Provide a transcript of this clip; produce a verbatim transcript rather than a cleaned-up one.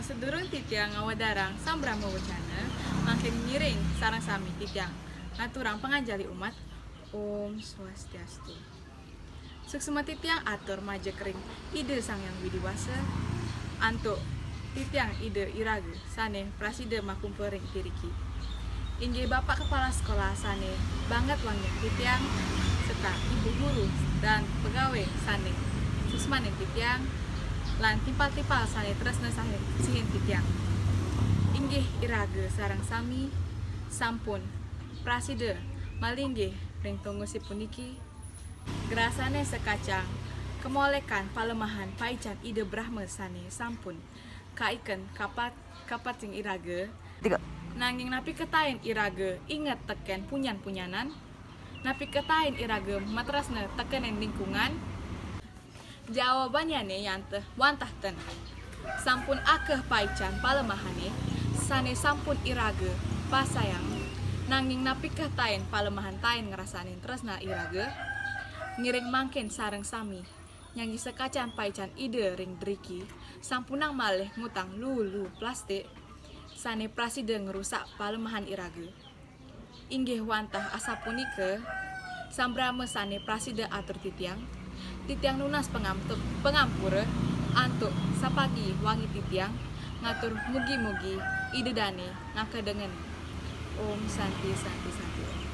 Sedurung titiang ngawedarang sambrama wecana, mangkin ngiring sareng sami titiang ngaturang panganjali umat. Om Swastiastu. Suksma titiang atur majeng ring Ida Sang Hyang Widi Wasa, antuk titiang Ida iraga sane prasida makumpul ring iriki. Inggih Bapak Kepala Sekolah sane banget wangiang titiang, serta Ibu Guru dan pegawai sane suksmaning titiang, lan timpal-timpal sane tresna sahe-, sihin titiang. Inggih iraga sareng sami sampun prasida malinggih ring tunggusi puniki, grasane sakacang kamolekan palemahan paican Ida Brahma sane sampun kaiken kapat-, kapating iraga. Tiga. Nanging napi ketaen iraga inget teken punyan-punyanan? Napi ketaen iraga matresna tekening lingkungan? Jawabannyane yanteh wantah ten. Sampun akeh paican palemahane sane sampun iraga pasayang, nanging napi ketaen palemahan taen ngrasanin tresna iraga? Ngiring mangkin sareng sami nyanggi sekacan paican Ida ring driki, sampunang malih ngutang luu-luu plastik sane prasida ngrusak palemahan iraga. Inggih wantah asapunika sambrama sane prasida atur titiang. Titiang nunas pangamtu-, pangampura antuk sapagi wangi titiang ngatur mugi-mugi Ida Dane ngakadengen. Om Santi, Santi, Santi Om.